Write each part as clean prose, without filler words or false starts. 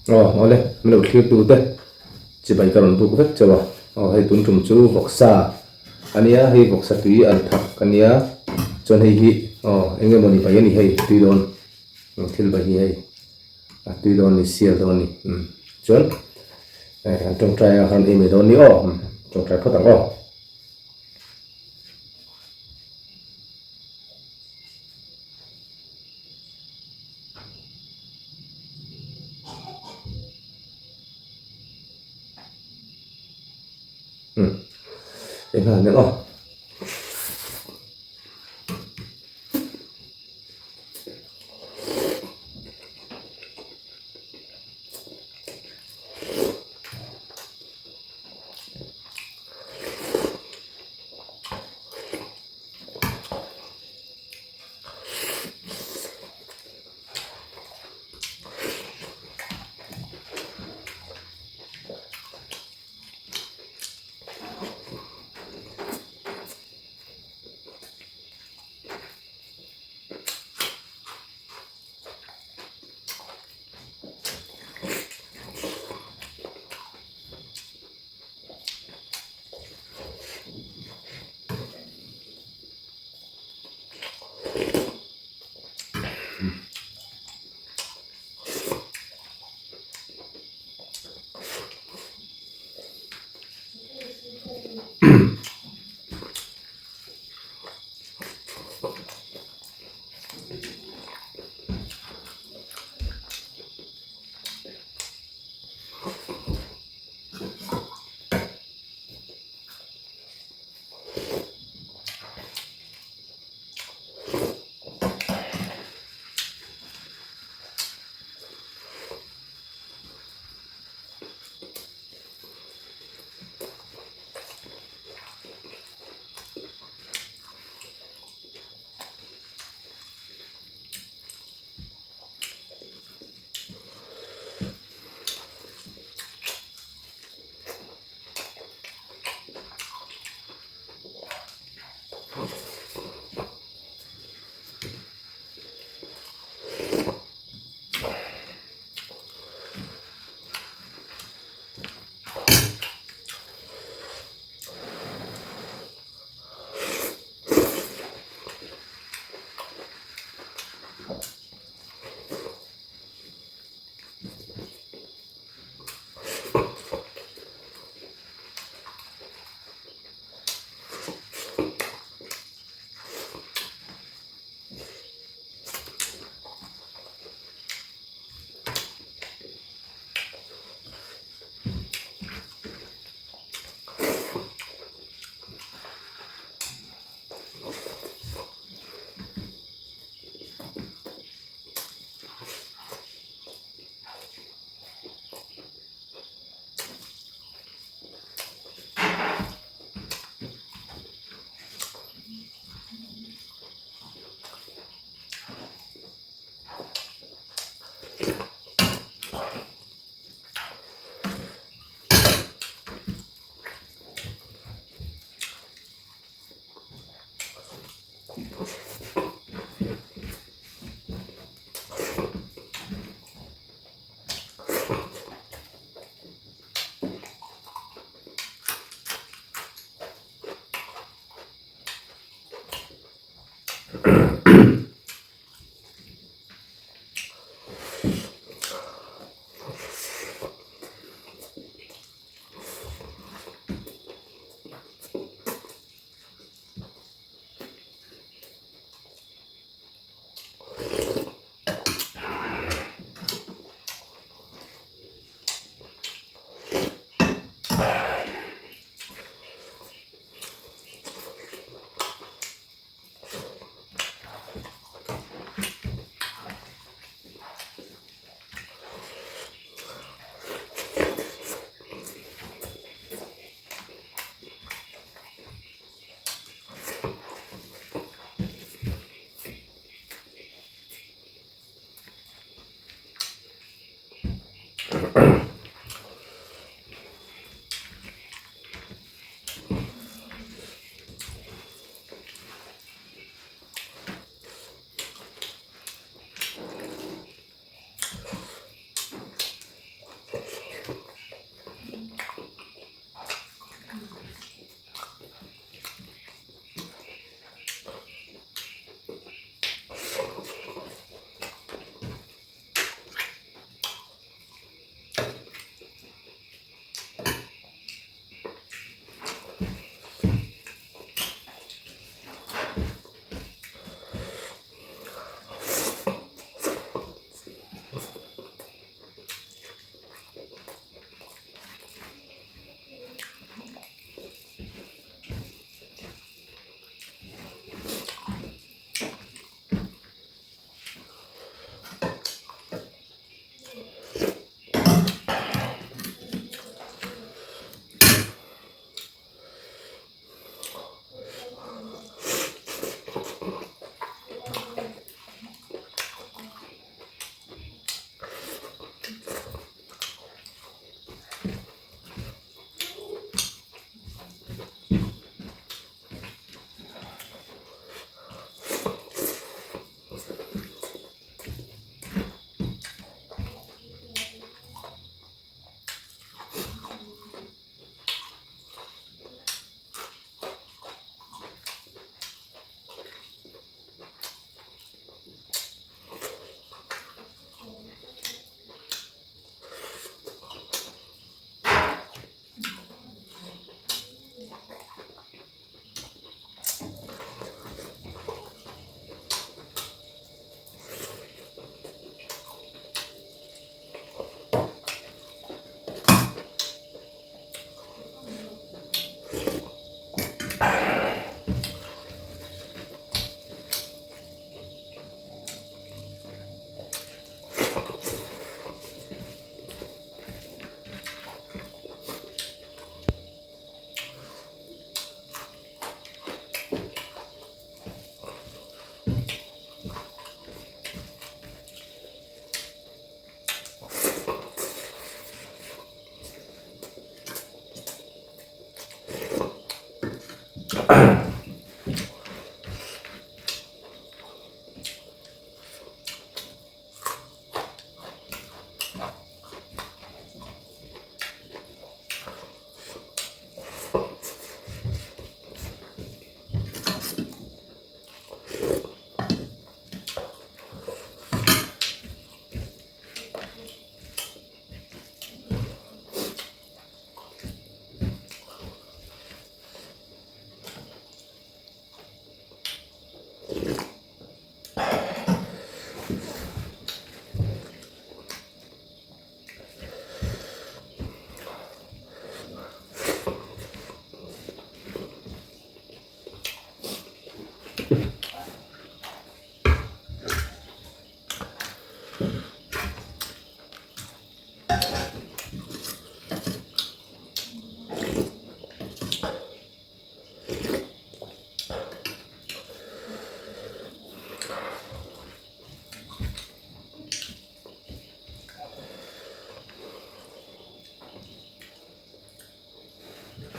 Aw awle min lo thlir tu te chibai ka rawn buk vek chauh a aw hei tun tum chu vawksa a nia hei vawksa tui al thak a nia chuan hei hi aw eng emawni bai a ni hei tui dawn thil bai hi hei a tui dawn a ni sial dawn a ni umm chuan kan tawngtai a kan ei mai dawn a ni aw tawngtai phawt ang aw. Umm eng nghal nen aw.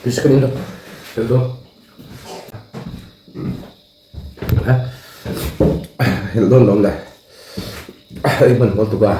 Tui ka ni lo. Helh dawn. Helh dawn lawm le. Ei hman hmawlh tuk a.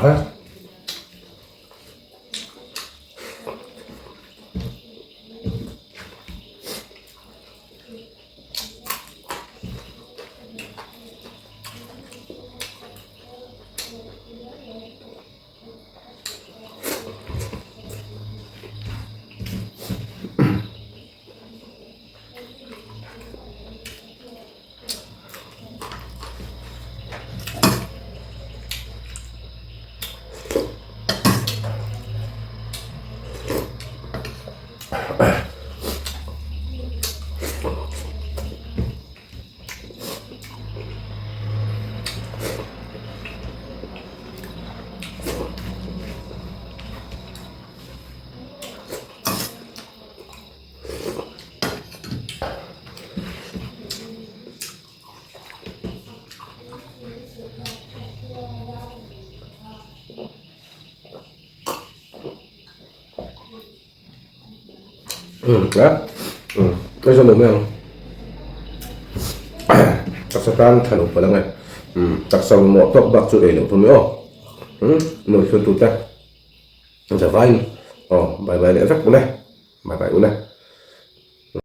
Ha? Umm a umm ka zawm awm ang taksa tan tha lo palh ang e umm taksa mamawh tawk bak chu ei loh thung mai aw umm nuam thlir tute zavaiin aw bye bye leh vek ule bye bye ule.